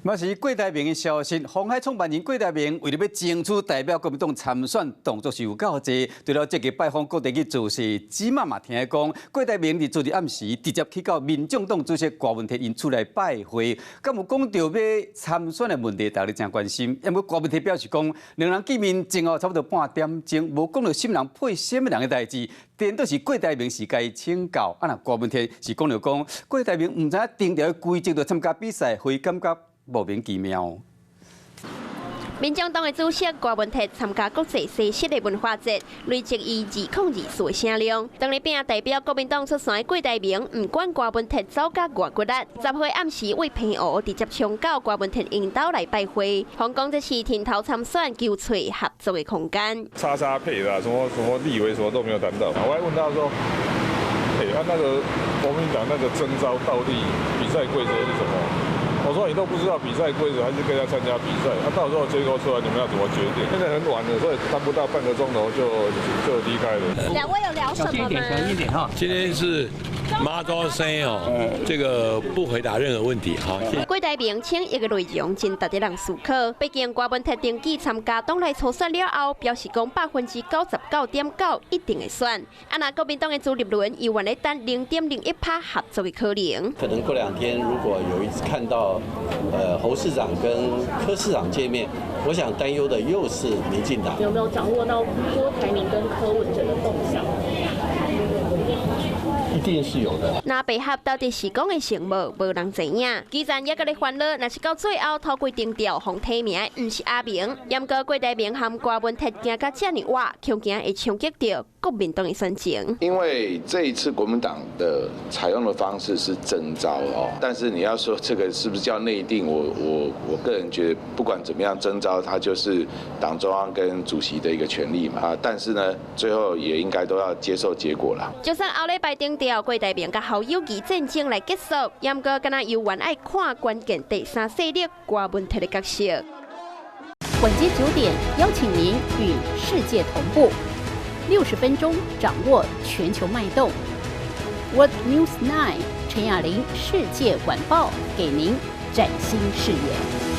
嘛是郭台銘的消息，鴻海創辦人郭台銘為著欲爭取代表國民黨參選，動作是有夠濟。除了積極拜訪各地去造勢，這馬嘛聽講，郭台銘佇昨日暗時直接去到民眾黨主席郭文鐵𪜶厝內拜會，敢有講著欲參選的問題，大家真關心。毋過郭文鐵表示講，兩人見面前後差不多半點鐘，無講著啥物人配啥物人的代誌，顛倒是郭台銘是共伊請教，啊若郭文鐵是講著講，郭台銘毋知影定著規則就參加比賽，會感覺莫名其妙。民眾黨的主席郭文鐵參加國際西式的文化節，累積伊2024的聲量。當日拚代表國民黨出選的郭台銘，毋管郭文鐵走甲偌骨力，10號暗時為澎湖直接衝到郭文鐵𪜶兜來拜會，方講這是田頭參選求揣合作的空間。叉叉配的，什麼什麼立委什麼都沒有談到。我還問他說：欸，啊那個國民黨那個徵召到底比賽規則是什麼？我說你都不知道比賽規則，還是跟他參加比賽？啊，到時候結果出來，你們要怎麼決定？現在很晚了，所以談不到半個鐘頭就離開了。兩位有聊什麼嗎？小心一點哈。今天是媽祖生哦，這個不回答任何問題。好，謝謝。郭台銘稱伊个內容真值得人思考。畢竟郭文鐵登記參加黨內初選了後，表示講99.9%一定會選。啊，若國民黨的朱立倫猶原咧等0.01%合作的可能。可能過兩天如果有一次看到，侯市長跟柯市長見面，我想擔憂的又是民進黨。有沒有掌握到郭台銘跟柯文哲的動向？一定是有的。若白合到底是講會成無，無人知影。基層也閣咧煩惱，若是到最後頭規定調予提名的，毋是阿明。毋過郭台銘和郭文鐵行甲遮爾倚，恐驚會衝擊著國民黨的選情。因為這一次國民黨的採用的方式是徵召哦，但是你要說這個是不是叫內定？我個人覺得，不管怎麼樣徵召，它就是黨中央跟主席的一個權力嘛。啊，但是呢，最後也應該都要接受結果啦。就算後禮拜定調，郭台銘佮侯友宜戰爭來結束，毋過敢若猶原愛看關鍵第三勢力郭文鐵的角色。晚間9點，邀請您與世界同步，60分鐘掌握全球脈動。World News 9 陳雅玲世界晚報，給您嶄新視野。